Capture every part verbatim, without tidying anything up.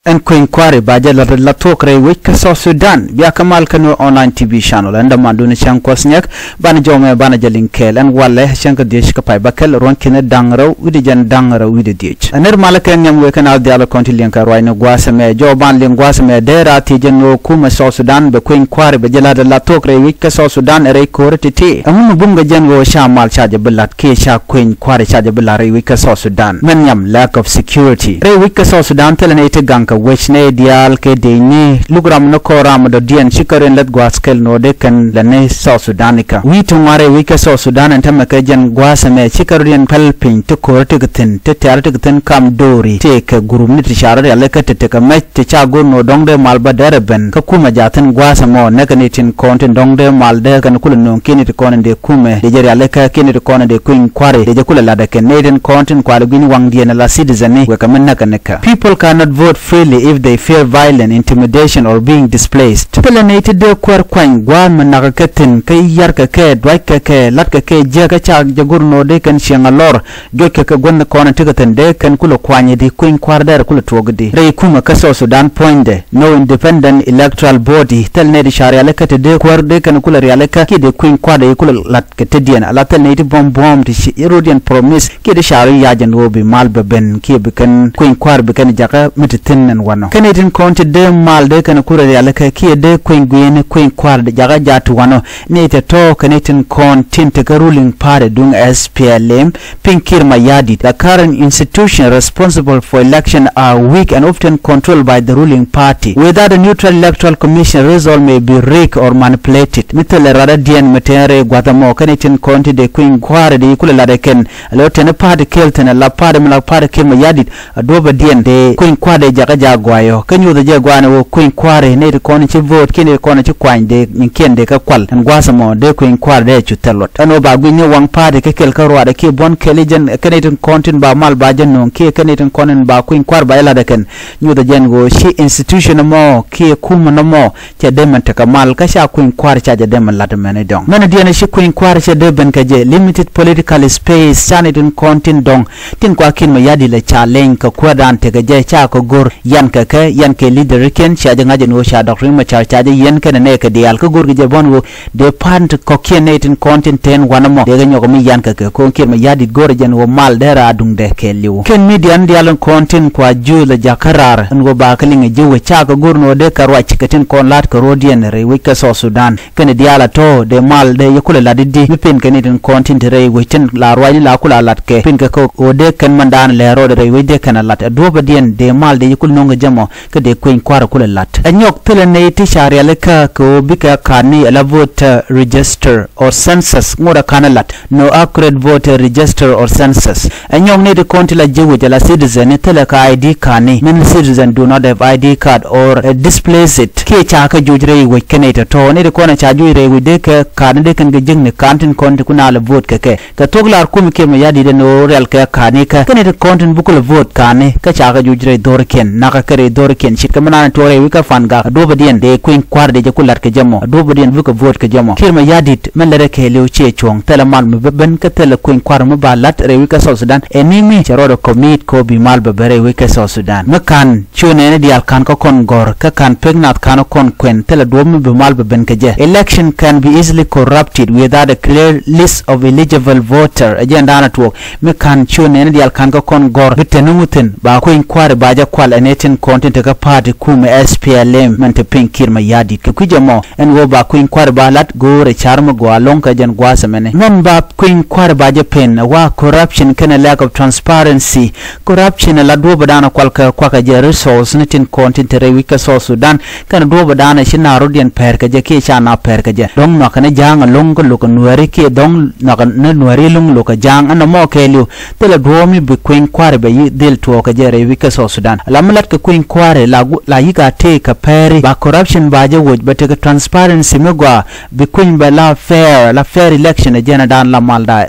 Ɛn kueny kua̱ri ba jɛ la̱t la̱t thuɔ̱k rɛy wec kä South Sudan. Bia kä mal kä ni online T V channel. Ɛn dämandun cäŋ kuɔth nyɛk. Banɛ jɔmɛ banɛ jɛ liŋ kɛɛl. Ɛn walɛ cäŋ kä dhiec kä pay bäkɛl ruɔ̱n ki̱n da̱ŋ rɛw wi̱cdɛ jiɛn da̱ŋ rɛw wi̱cdɛ dhiec. Ɛn nɛr malä kɛ nhiam wëë kä naath diaal kɔn ti liŋ kɛ ruacni gua̱a̱th ɛmɛ. Jɔw ban liŋ gua̱a̱th ɛmɛ dee raar thiec jɛ ni ɣöö kumɛ South Sudan bɛ kueny kua̱ri bɛ jɛ la̱t la̱t thuɔ̱k rɛy wec kä South Sudan ɛ rɛy ko̱rä ti̱ti̱. Ɛŋu mi bum kɛ jɛn ɣöö ca mal ca jɛ bi la̱t kiɛ ca kueny kua̱ri ca jɛ bi la̱t rɛy wec kä South Sudan? Mɛn nhiam, lack of security. Rɛy wec kä South Sudan thilɛ nɛy ti gaŋ kɛ wec, nɛy diaal kɛ dëëcni. Luk ram ni kɔn ram dɔ̱diɛn ci kɛ rɔ̱diɛn lät gua̱a̱th kɛl ni ɣöö dee kɛn lät ni South Sudan ikä. Wi̱i̱ ti ŋuan rɛy wec kä South Sudan ɛn täämɛ kɛ jɛn gua̱a̱th ɛmɛ ci kɛ rɔ̱diɛn päl piny ti ko̱rä ti kɛ thi̱n, ti tɛ̈rä ti kɛ thi̱n kam do̱ri, tëëkɛ gurupni ti ca rɔ̱ rialikä ti tekɛ mɛc ti ca go̱r ni ɣöö dɔ̱ŋ dee mal bä derɛ ben. Kä kumɛ jaathin gua̱a̱th ɛmɔ näkɛ nɛy tin kɔn tin dɔ̱ŋ dee mal dee kɛn kulɛ nööŋ kiɛ nɛy ti kɔn in dee kumɛ dee jɛ rialikä kiɛ nɛy ti kɔn in dee kueny kua̱ri dee jɛ kulɛ la̱t ɛ kɛn, nɛy tin kɔn tin kualɛ gui̱ni waŋdiɛn ala citizen ni wekɛ mi näkɛ nikɛ. People cannot vote freely if they fear violence, intimidation or being displaced. Thilɛ nɛy ti dee kuäär kuany gua̱a̱th mi nakä kɛ thi̱n, kä ya̱rkɛ kɛ, duackɛ kɛ, la̱tkɛ kɛ jiäk, kä ca jɛ go̱r ni ɣöö dee kɛn cieŋ a lɔr. Juɔckɛ kɛ gua̱n kɔn ti kɛ thi̱n, dee kɛn kulɛ kuany i̱di, kueny kua̱r dee rɛ kulɛ tuɔɔk i̱di. Rɛy kumɛ kä South Sudan puɔ̱nydɛ, no independent electoral body. Thil nɛy ti ca rialikä ti dee kuäär, dee kɛn kulɛ rialikä kiɛ dee kueny kua̱r dee kulɛ la̱t kɛ tetdiɛn. Ala thil nɛy ti buɔ̱m buɔ̱ɔ̱m ti ci rɔ̱diɛn promise kiɛ ti ca rɔ̱ yac ɛn ɣöö bi mal bɛ ben kiɛ bi kɛn kueny kua̱r bi kɛn jakä mi ti thi̱n ɛn wanɔ. Kä nɛy tin kɔn ti dee mal dee kɛn kulɛ rialikä kiɛ dee kueny gui̱i̱ni kueny kua̱r dee jakä jaat ti wanɔ. Nɛy tɔ̱tɔ̱ kɛ nɛy tin kɔn tin tekä ruling party duŋ S P L M, piny Kiir Mayardit. The current institutions responsible for election are weak and often controlled by the ruling party. Without a neutral electoral commission, result may be rigged or manipulated. Mi thilɛ ruacdädiɛn mi te rɛy gua̱th ɛmɔ kä nɛy tin kɔn ti dee kueny kua̱r dee kulɛ la̱t ɛ kɛn. Alo teni party kɛl teni la party mi la party Kiir Mayardit. A duɔ̱pä diɛn dee kueny kua̱r dee jakä jaak guayɔ. Kä nyuuthɛ jɛ gua̱a̱n ɛ ɣöö kueny kua̱ri nɛy ti kɔn ci vote kiɛ nɛy ti kɔn ci kuany dee nyiŋkiɛn dee kä kual. Ɛn gua̱a̱th ɛmɔ dee kueny kua̱r dee cu thil luɔt. Ɛn ɣöö ba gui̱ny ni waŋ party kä kɛl kä ruaadɛ kiɛ buɔ̱n kɛl i̱ jɛn kä nɛy tin kɔn tin ba mal ba jɛ nööŋ kiɛ kä nɛy tin kɔn in ba kueny kua̱r ba jɛ la̱t ɛ kɛn. Nyuuthɛ jɛn ɣöö ci institution ɛmɔ kiɛ kumɛ nɔmɔ cɛ dee mɛn tekɛ mal kä ca kueny kua̱r ca jɛ dee mɛn la̱t mɛn i̱ dɔ̱ŋ. Mɛn i̱ diɛn ci kueny kua̱r cɛ dee ben kɛ jɛ limited political space, ca nɛy tin kɔn tin dɔ̱ŋ tin kua Kiir Mayardit lɛ ca leny kɛ kuäärdan tekɛ jɛ, ca kɛ go̱r yan kɛ kɛ, yan kɛ leader kiɛn, ca jɛ ŋa̱c ɛn ɣöö ca Doctor Riek Machar ca jɛ yiɛn kɛnɛ nɛɛkɛ diaal kä go̱rkɛ jɛ bä ɛn ɣöö dee party kɔ̱kiɛn nɛy tin kɔn tin te wanɔmɔ dee kɛ nyɔk mi yan kɛ kɛ. Ko̱n Kiir Mayardit go̱rɛ jɛ ɛn ɣöö mal dee raar duŋdɛ kɛɛliw. Kɛn median diaal in kɔn tin kua juul ɛ jakä raar ɛn ɣöö ba kɛ liŋ ɛ ji̱ wec, ca kɛ go̱r ɛn ɣöö dee kɛ ruac kɛ tin kɔn la̱t kɛ ro̱diɛn rɛy wec kä South Sudan. Kɛnɛ diaal a tɔ̱ dee mal dee yɛ kulɛ la̱t i̱di mi pen kɛ nɛy tin kɔn tin te rɛy wec tin la ruacni la kulɛ a la̱t kɛ pen kɛ kɛ ɣöö dee kɛn mandan lɛ rɔɔdɛ rɛy wec dee kɛn a la̱t. A duɔ̱pä diɛn dee mal dee yɛ kulɛ no̱o̱ŋ kɛ jɛ mɔ kä dee kueny kua̱r kulɛ la̱t. Ɛ nyɔk thilɛ nɛy ti ca rialikä kɛ ɣöö bikɛ ka̱n ni ala voter register or census ŋot ɛ ka̱n ɛ la̱t. No accurate voter register or census. Ɛ nyɔk nɛy ti kɔn ti la ji̱ wec ala citizen ni thilɛ kɛ I D card ni. Many citizen do not have I D card or, eh, displaced. Kiɛ ca kɛ juc rɛy wec kɛ nɛy tɔ̱tɔ̱. Nɛy ti kɔn ɛ ca juc rɛy wec dee kɛ card ni dee kɛn kɛ jiäkni ka̱n tin kɔn ti kun a lɛ vote kɛ kɛ. Kɛ thuɔ̱k lar kum kiɛ mɛ ya̱di̱t ɛn ɣöö rial kɛ card ni kä. Kɛ nɛy ti kɔn tin bi kulɛ vote card ni kä ca kɛ juc rɛy dho̱rkiɛn. Nakä kɛ rɛy dho̱rkiɛn. Ce̱tkɛ mi naan tuɔɔk rɛy wec kä Fangak. A duɔ̱pä diɛn dee kueny kua̱r dee jɛ ku la̱t kɛ jɛ mɔ. A duɔ̱pä diɛn bikɛ vote kɛ jɛ mɔ. Kiir mɛ ya̱di̱t mɛ lɛrɛ kɛɛliw ciɛ cuɔ̱ŋ. Thilɛ mal mi bä ben kä thilɛ kueny kua̱r mi ba la̱t rɛy wec kä South Sudan. Ɛ ni mi cɛ rɔɔdɛ commit kɛ ɣöö bi mal bɛ ben rɛy wec kä South Sudan. Mi ka̱n ciö nɛɛni diaal ka̱n kä kɔn gɔ̱r kä ka̱n pek nath ka̱n kä kɔn kuɛn thilɛ duɔ̱ɔ̱p mi bi mal bɛ ben kɛ jɛ. Election can be easily corrupted without a clear list of eligible voter. Ɛ jɛn daanɛ tuɔɔk mi ka̱n ciö nɛɛni diaal ka̱n kä kɔn gɔ̱r bi te ni ŋuthin ba kueny kua̱ri ba jɛ kual ɛ nɛy tin kɔn tin te kä party kumɛ S P L M mɛn te piny Kiir mɛ ya̱di̱t kɛ kui̱c ɛmɔ. Ɛn ɣöö ba kueny kua̱ri ba la̱t go̱o̱rɛ ca̱r mi gɔaa lo̱ŋ kɛ jɛn gua̱a̱th ɛmɛni. Mɛn ba kueny kua̱ri ba jɛ pen ɛ wa corruption kɛnɛ lack of transparency. Corruption ɛ la duɔ̱ɔ̱pädan ɛ kual kɛ kuakɛ jɛ resource ni tin kɔn tin te rɛy wec kä South Sudan. Kɛnɛ duɔ̱ɔ̱pädan ɛ ci na rɔ̱diɛn pɛr kɛ jɛ kiɛ ca na pɛr kɛ jɛ. Dɔ̱ŋ nhɔakɛ ni ja̱a̱ŋ ɛ lo̱ŋ kä lo̱k ɛ nuääri kiɛ dɔ̱ŋ nhɔakɛ ni nuääri lo̱ŋ lo̱k ɛ ja̱a̱ŋ ɛn ɛmɔ kɛɛliw. Thilɛ duɔ̱ɔ̱p mi bi kueny kua̱ri bɛ yi dhil tuɔɔk kɛ jɛ rɛy wec kä South Sudan. La mi lat kɛ kueny kua̱ri la gu-, la yik a tëë kɛ pɛɛri ba corruption ba jɛ woc bɛ tekɛ transparency mi gɔaa. Bi kueny bɛ la fair, la fair election ɛ jɛn ɛ daan la mal da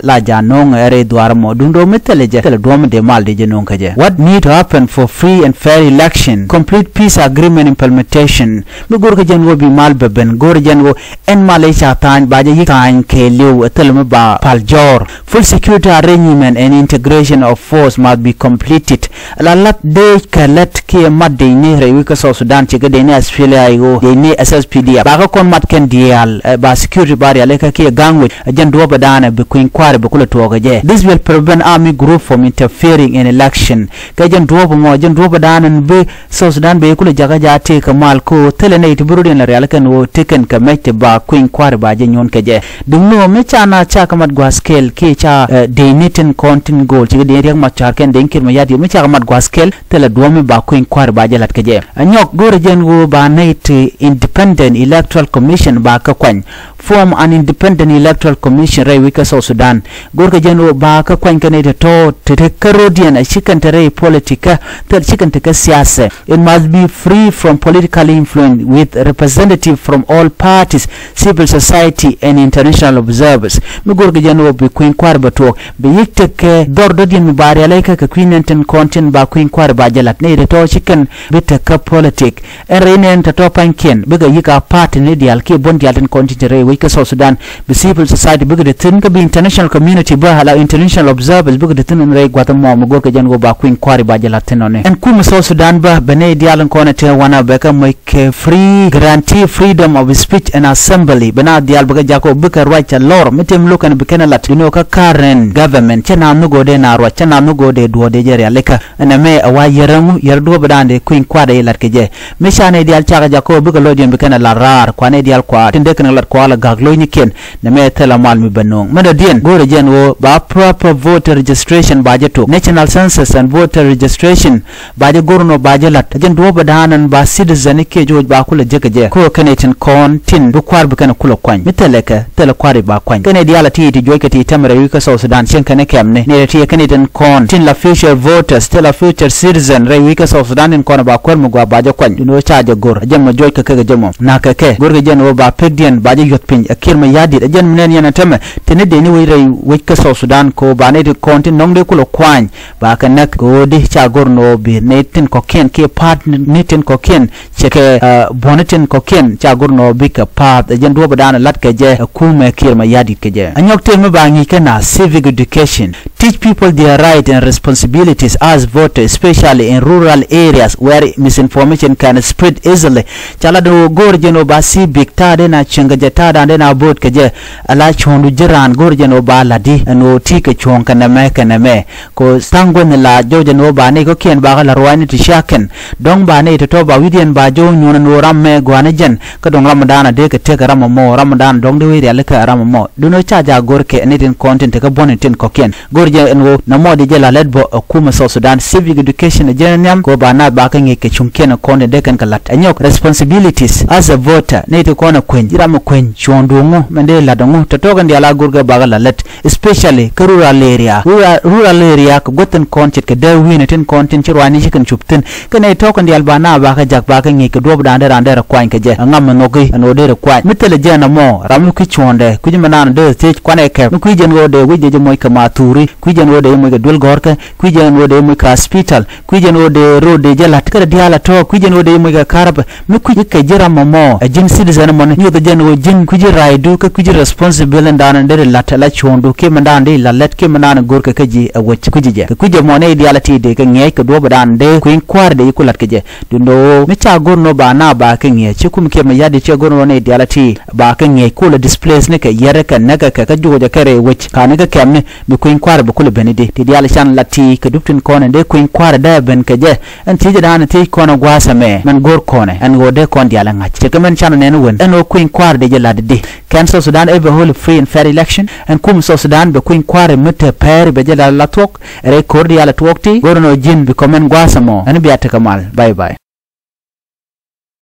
la ja̱ no̱o̱ŋ ɛ rɛy dhuaar mɔ. Duundɛ mi thilɛ jɛ, thilɛ duɔ̱ɔ̱p mi dee mal dee jɛ no̱o̱ŋ kä jɛ. What need to happen for free and fair election? Complete peace agreement implementation. Mi go̱o̱r kä jɛn wä bi mal bɛ ben, go̱o̱r jɛn wä ɛn mal i̱ ca tha̱a̱ny ba jɛ yi̱k tha̱a̱ny kɛɛliw ɛ thilɛ mi ba pal jɔɔr. Full security arrangement and integration of force must be completed. La lat dee kɛ lät kiɛ mat dec ni rɛy wec kä South Sudan, cikɛ dec ni S P L A I O, dec ni S S P D F. Ba kä kɔn mat kɛn diaal, eh, ba security ba rialikä kiɛ ga̱a̱ŋ wec, ɛ jɛn duɔ̱ɔ̱pɛ da̱a̱nɛ bi kui̱ny kua̱ri bi kulɛ tuɔɔk ɛ jɛ. This will prevent army group from interfering in election. Kɛ jɛn duɔ̱ɔ̱pɛ mɔ, jɛn duɔ̱ɔ̱pɛ da̱a̱nɛ bi South Sudan bɛ kulɛ jakä jaa tëëkä mal ko thilɛ nɛy ti bi rut in la rial kɛn ɣöö tëkɛn kɛ mɛc ti ba kui̱ny kua̱ri ba jɛ nyuɔ̱n kɛ jɛ. Duŋni ɣöö mi ca na ca kɛ mat gua̱a̱th kɛl kiɛ ca, eh, dec ni tin kɔn tin go̱o̱l cikɛ dec Riɛk Macar kɛn dec Kiir Mayardit mi ca kɛ mat gua̱a̱th kɛl thilɛ duɔ̱ɔ̱p mi ba kui̱ny kua̱ri ba jɛ la̱t kɛ jɛ. Ɛ nyɔk go̱rɛ jɛn ɣöö ba nɛy ti Independent Electoral Commission ba kɛ kuany. Form an Independent Electoral Commission rɛy wec kä South Sudan. Go̱rkɛ jɛn ɣöö ba kä kuany kɛn i̱ tɔ̱tɔ̱ te te kä rɔ̱diɛn a cikɛn te rɛy politikä thil cikɛn te kä siasɛ. It must be free from political influence with representative from all parties, civil society and international observers. Mi go̱rkɛ jɛn ɣöö bi kui̱ny kua̱r bɛ tuɔɔk bi yi̱k tekɛ dhɔr dɔ̱diɛn mi ba rialɛ kä kɛ kui̱ nɛn tin kɔn tin ba kui̱ny kua̱r ba jɛ la̱t ni i̱ tɔ̱tɔ̱ cikɛn bi te kä politik. Ɛn rɛy nɛn tɔ̱tɔ̱ pa̱nykiɛn bikɛ yi̱k a party ni diaal kiɛ buɔ̱n diaal tin kɔn tin te rɛy wec kä South Sudan. Bi civil society bikɛ te thi̱n kä bi international community bä ala international observers bikɛ te thi̱n ɛn rɛy gua̱th ɛmɔ mi go̱rkɛ jɛn ɣöö ba kui̱ny kua̱ri ba jɛ la̱t thi̱n ɔni. Ɛn kumɛ South Sudan bä bɛ nɛy diaal in kɔn ɛ te wanɛ bɛ kɛ moc kɛ free, guarantee freedom of speech and assembly. Bɛ na diaal bikɛ jakä ɣöö bikɛ ruac a lɔr mi tëë mi lo̱k kɛn bi kɛn ɛ la̱t. Duŋni ɣöö kä current government cɛ na nhök ɣöö dee na ruac, cɛ na nhök ɣöö dee duɔ̱ɔ̱r dee jɛ rialikä. Ɛn ɛmɛ ɛ wa yɛr ɛŋu, yɛr duɔ̱ɔ̱pɛ da̱a̱n dee kui̱ny kua̱r dee jɛ la̱t kɛ jɛ. Mi ca nɛy diaal cakɛ jakä ɣöö bikɛ lɔcdiɛn bi kɛn ɛ la̱t raar, kua nɛy diaal kua tin dee kɛn ɛ la̱t kua la ga̱k lo̱cnikiɛn. Nɛmɛ thilɛ mal mi bɛ no̱o̱ŋ. Mɛn dɔ̱diɛn go̱o̱rɛ jɛn ɣöö ba proper voter registration ba jɛ tok. National census and voter registration ba jɛ go̱r nɔ ba jɛ la̱t. Ɛ jɛn duɔ̱ɔ̱pɛ da̱a̱n ɛn ba citizen i̱ kiɛ jo̱o̱c ba kulɛ jek kɛ jɛ. Kɛ ɣöö kɛn i̱ tin kɔn tin bi kua̱r bi kɛn kulɛ kuany. Mi thilɛ kɛ, thilɛ kua̱r i̱ ba kuany. Kɛn i̱ diaal a ti ti juɔc kɛ ti tɛmɛ rɛy wec kä South Sudan cieŋ kɛn i̱ kɛmni. Nɛy ti kɛn i̱ tin kɔn tin la future voters, tin la future citizen rɛy wec kä South Sudan tin kɔn ba kuäär mi gɔaa ba jɛ kuany. Duŋni ɣöö ca jɛ go̱r. Ɛ jɛn mɔ juɔc kɛ kɛ kɛ jɛ mɔ. Na̱k kɛ kɛ. Go̱rkɛ jɛn ɣöö ba pekdiɛn ba jɛ yuɔth piny. Ɛ Kiir Mayardit. Ɛ jɛn mi nɛn yɛn ɛ tɛmɛ. Teni dee ni wec rɛy wec kä South Sudan kɛ ɣöö ba nɛy ti kɔn tin nɔŋ dee kulɛ kuany. Ba kɛ näk kɛ ɣöö di ca go̱r nɔ bi nɛy tin kɔ̱kiɛn kiɛ pa̱a̱t ni tin kɔ̱kiɛn. Cɛ kɛ, eh, buɔ̱ni tin kɔ̱kiɛn ca go̱r nɔ bikɛ pa̱a̱th. Ɛ jɛn duɔ̱ɔ̱pɛ da̱a̱n ɛ la̱t kɛ jɛ ɛ kumɛ Kiir Mayardit kɛ jɛ. Ɛ nyɔk tëë mi ba ŋi̱i̱c kɛ na civic education. Teach people their right and responsibilities as voters, especially in rural areas where misinformation can spread easily. Ca lat ɣöö go̱o̱r jɛn ɣöö ba civic ta̱a̱ dee na cieŋ kɛ jɛ, ta̱a̱ dee na vote kɛ jɛ. Ala cuɔ̱ɔ̱ŋdu ji̱ raan go̱o̱r jɛn ɣöö ba la̱t di ɛn ɣöö ti kɛ cuɔ̱ɔ̱ŋ kɛ nɛmɛ kɛ nɛmɛ. Kɛ ɣöö tha̱a̱ŋ guäthni la jɔw jɛn ɣöö ba nɛy kɔ̱kiɛn ba kɛ la̱t ruaacni ti cia̱kɛn. Dɔ̱ŋ ba nɛy tɔ̱tɔ̱ ba wi̱cdiɛn ba jɔw nyuɔ̱n ɛn ɣöö ram mɛ gɔaa ni jɛn. Kä dɔ̱ŋ ram mi da̱a̱n a dee kɛ tëk ram ɛmɔ, ram mi da̱a̱n dɔ̱ŋ dee wec rialikä ram ɛmɔ. Duŋni ɣöö ca jɛ go̱r kɛ nɛy tin kɔn tin te kä buɔ̱n tin kɔ̱kiɛn. Go̱r jɛ ɛn ɣöö nɔmɔ di jɛ la̱t lät bä ɛ kumɛ South Sudan civic education ɛ jɛn nhiam kɛ ɣöö ba naath ba kɛ ŋi̱i̱c kɛ cuŋkiɛn kɔn tin dee kɛn kɛ la̱t. Ɛ nyɔk responsibilities as a voter, nɛy ti kɔn ɛ kueny, ji̱ ram ɛ kueny, cuɔ̱ɔ̱ŋdu ɛŋu, mɛn dee la̱t ɛŋu, tɔ̱tɔ̱ kɛn diaal a go̱r kɛ ba kɛ la̱t lät. Especially kä rural area. Rural, rural area kɛ guäth tin kɔn ce̱tkɛ dee wi̱i̱ni tin kɔn tin ci ruaacni ci kɛn cup thi̱n. Kɛn nɛy tɔ̱ kɛn diaal ba na ba kɛ jak ba kɛ ŋi̱i̱c kɛ duɔ̱ɔ̱p da̱a̱n dee raan dee rɛ kuany kɛ jɛ. Ɛ ŋam mi nhɔki ɛn ɣöö dee rɛ kuany. Mi thilɛ jɛn ɛmɔ, ram mi kui̱ cuɔ̱ɔ̱ŋdɛ, kui̱ mi naan dee thiec kuanɛ kɛp. Mi kui̱ jɛn ɣöö dee wi̱c jɛ jɛ moc kɛ mathuri, kui̱ jɛn ɣöö dee moc kɛ duel gɔ̱rkä, kui̱ jɛn ɣöö dee moc kɛ hospital, kui̱ jɛn ɣöö dee road dee jɛ la̱t. Kɛ diaal a tɔ̱, kui̱ jɛn ɣöö dee moc kɛ karabɛ. Mi kui̱ kɛ ji̱ ram mɔmɔ ɛ ji̱n citizen mɔni nyuɔth jɛn ɣöö ji̱n kui̱ ji̱ ra̱a̱cdu kä kui̱ ji̱ responsible in da̱a̱n in derɛ la̱t ala cuɔ̱ɔ̱ŋdu kiɛ min da̱a̱n dee la̱t lät kiɛ min da̱a̱n in go̱rkɛ kä ji̱ ɛ wec kui̱ ji̱ jɛ. Kɛ kui̱ jɛ mɔ nɛy diaal a ti dee kɛ ŋi̱eec kɛ duɔ̱ɔ̱p in da̱a̱n dee kui̱ny kua̱r dee ji̱ ku la̱t kɛ jɛ. Duundɛ ɣöö mi ca go̱r ni ɣöö ba na ba kɛ ŋi̱eec ci kum kiɛ mi ya̱t di̱t cɛ go̱r ni ɣöö nɛy diaal a ti ba kɛ ŋi̱eec kulɛ displace ni kɛ yɛrɛ kɛ näkɛ kɛ kä juɔcɛ kɛ rɛy wec ka̱n ni kä kɛmni. Mi kui̱ny kua̱r bi kulɛ ben i̱di ti diaal can la ti kɛ dup tin kɔn in dee kui̱ny kua̱r dee ben kɛ jɛ. Ɛn thiecä da̱a̱n thiec kɔn ɛ gua̱a̱th ɛmɛ mɛn go̱r kɔnɛ ɛn ɣöö dee kɔn diaal ɛ ŋa̱c cɛ kɛ mɛn can nɛn wen ɛn ɣöö kui̱ny kua̱r dee jɛ la̱t i̱di. Can South Sudan ever hold a free and fair election? Ɛn kum South Sudan bɛ kui̱ny kua̱r mi te pɛɛri bɛ jɛ la̱t la thuɔ̱k. Ɛ rɛy ko̱r diaal ɛ tuɔɔk ti go̱r ɛn ɣöö ji̱n bi kɔmɛn gua̱a̱th ɛmɔ ɛn bia tekɛ mal. Bye bye.